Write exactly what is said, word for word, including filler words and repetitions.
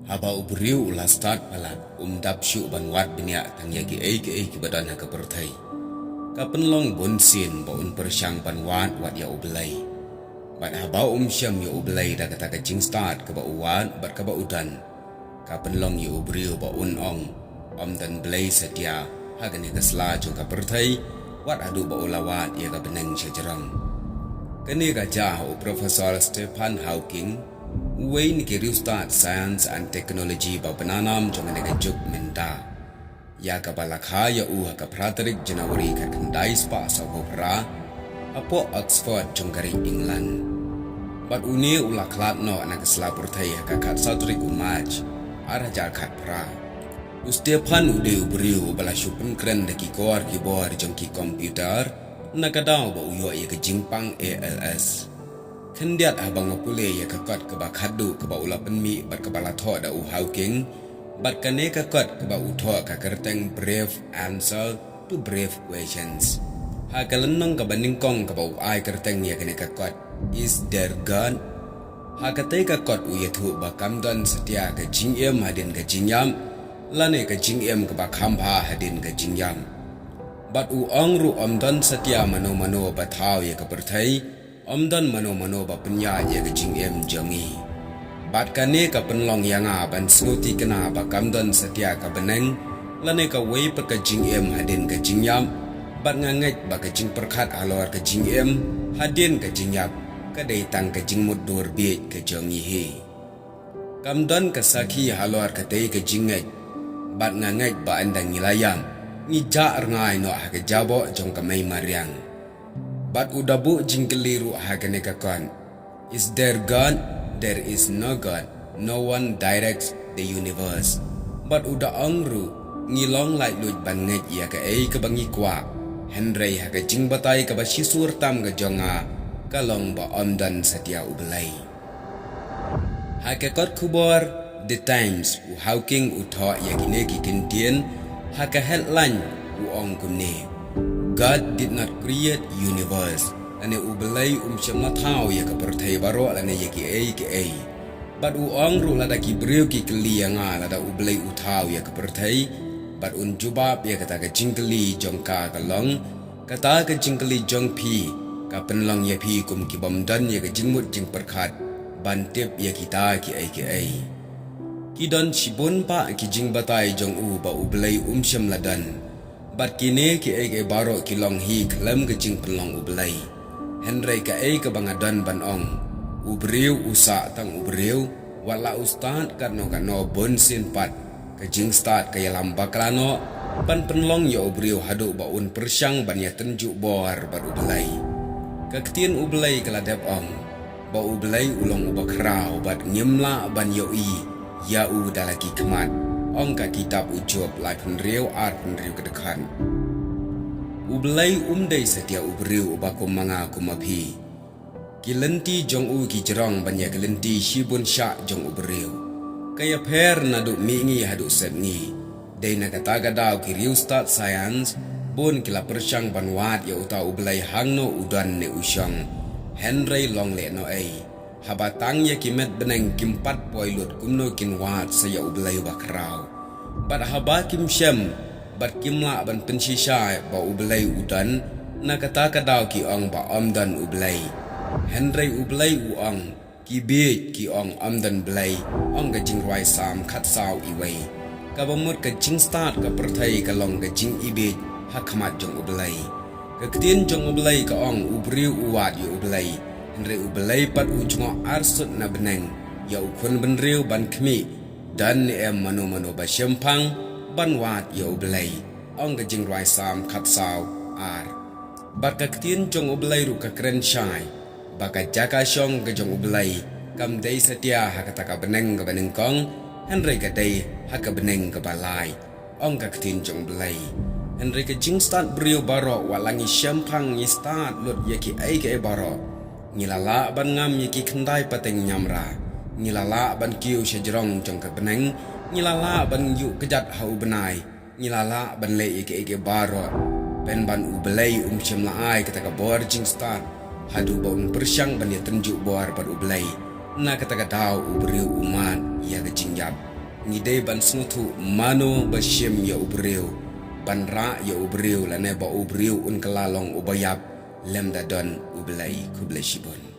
Haba u briew u la stad palat, um dap shuh ban wad bniah tang ïa kiei kiei kiba don ha ka pyrthei. Ka pynlong bunsien ba un pyrshang ban wad wat ïa U Blei. Bad haba um shem ïa U Blei da kata ka jingstad kaba u wad bad kaba u don, ka pynlong ïa u briew ba un ong, ym don Blei satia ha kane ka sla jong ka pyrthei, wat haduh ba u la wad ïa ka bneng shajrong. Kane ka jia ha u Professor Stephen Hawking, uwei na ki riewstad Science and Technology ba bna nam jong kane ka juk mynta, ïa kaba la kha ïa u ha ka phra tarik January khatkhyndai spah sawphew phra, hapoh Oxford jong ka ri England. Bad une u la khlad noh na ka sla pyrthei ha ka khatsaw tarik u March, ar hajar khatphra. U Stephen u dei u briew uba la shu pynkren da ki kor ki bor jong ki computer, na ka daw ba u ïoh ïa ka jingpang A L S. Khyndiat haba nga pule ïa ka kot kaba khatduh kaba u la pynmih bad kaba la thoh da u Hawking, bad kane ka kot kaba u thoh ka kyrteng Brief Answer to Brief Questions. Ha ka lynnong kaba nyngkong kaba u ai kyrteng ïa kane ka kot, Is There God? Ha katei ka kot u ïathuh ba kam don satia ka jingim hadien ka jingïap, lane ka jingim kaba kham bha hadien ka jingïap. Bad u ong ruh ym don satia mano mano ba thaw ïa ka pyrthei, ym don mano mano ba pynïaid ïa ka jingim jong ngi. Bad kane ka pynlong ïa nga ban sngewthikna ba kam don satia ka bneng, lane kawei pat ka jingim hadien ka jingïap, bad nga ngeit ba ka jingpyrkhat halor ka jingim hadien ka jingïap, ka dei tang ka jingmutdur bieit ka jong ngi hi. Kam don ka sakhi halor katei ka jingngeit, bad nga ngeit ba ynda ngi la ïap, ngi jah rngai noh ha ka jaboh jong ka mei mariang. Bad u da buh jingkylli ruh ha kane ka kot, Is there God? There is no God. No one directs the universe. Bad u da ong ruh, ngi long laitluid ban ngeit ïa kaei kaba ngi kwah, hynrei ha ka jingbatai kaba shisur tam ka jong nga, ka long ba ym don satia U Blei. Ha ka kot khubor The Times, u Hawking u thoh ïa kine ki kyntien, ha ka headline u ong kumne, God did not create universe, lane U Blei um shym la thaw ïa ka pyrthei baroh lane ïa kiei kiei. Bad u ong ruh lada ki briew ki kylli ïa nga lada U Blei u thaw ïa ka pyrthei, bad un jubab ïa kata ka jingkylli jong ka ka long, kata ka jingkylli jong phi, ka pynlong ïa phi kum ki bym don ïa ka jingmut jingpyrkhat ban tip ïa kita kiei kiei. Ki don shibun bah ki jingbatai jong u ba U Blei um shym la don. Bad kine kiei kiei baroh ki long hi khlem ka jingpynlong U Blei. Hynrei kaei kaba nga don ban ong, u briew u sah tang u briew, wat la u stad katno katno bunsien pat, ka jingstad ka ïalam bakla noh, ban pynlong ïa u briew haduh ba un pyrshang ban ïatynjuh bor bad U Blei. Ka ktien U Blei ka la dep ong, ba U Blei u long uba khraw bad ngim lah ban ïohi ïa u da la ki khmat, ong ka kitab u Job laiphew hynriew arphew hynriew ka dkhot. U Blei um dei satia u briew uba kum ma nga kum ma phi. Ki lynti jong u ki jrong ban ïa ki lynti shibun shah jong u briew. Ka ïapher naduh mihngi haduh sepngi. Dei na kata ka daw ki riewstad science, bun ki la pyrshang ban wad ïa uta U Blei hangno u don ne u shong. Hynrei long lehnohei, haba tang ïa ki met bneng kim pat poi lut kumno kin wad sa ïa U Blei uba khraw. Bad haba kim shem, bad kim lah ban pynshisha ba U Blei u don, na kata ka daw ki ong ba ym don U Blei. Hynrei U Blei u ong, ki bieit ki ong ym don Blei, ong ka jingrwai Salm khatsaw iwei. Kaba mut ka jingstad ka pyrthei ka long ka jingibieit ha khmat jong U Blei. Ka ktien jong U Blei ka ong u briew u wad ïa U Blei, hynrei U Blei pat u jngoh arsut na bneng ïa u khun bynriew ban khmih, don ne em mano mano ba shemphang ban wad ïa U Blei, ong ka jingrwai Salm khatsaw ar. Bad ka ktien jong U Blei ruh ka kren shai, ba ka jaka shong ka jong U Blei, kam dei satia ha kata ka bneng kaba nyngkong, hynrei ka dei ha ka bneng kaba lai, ong ka ktien jong U Blei. Hynrei ka jingstad briew baroh wat la ngi shemphang ngi stad lut ïa kiei kiei baroh, ngi la lah ban ngam ïa ki khyndai pateng ñiamra, ngi la lah ban kiew shajrong jong ka bneng, ngi la lah ban ïuh kjat ha u bnai, ngi la lah ban leh ïa kiei kiei baroh. Pynban U Blei um shym la ai kata ka bor jingstad haduh ba un pyrshang ban ïatynjuh bor bad U Blei. Na kata ka daw u briew u mad ïa ka jingïap. ngi dei ban sngewthuh mano ba shim ïa u briew, ban rah ïa u briew lane ba u briew un kylla long uba ïap, lymda don u Blei. Khublei shibun.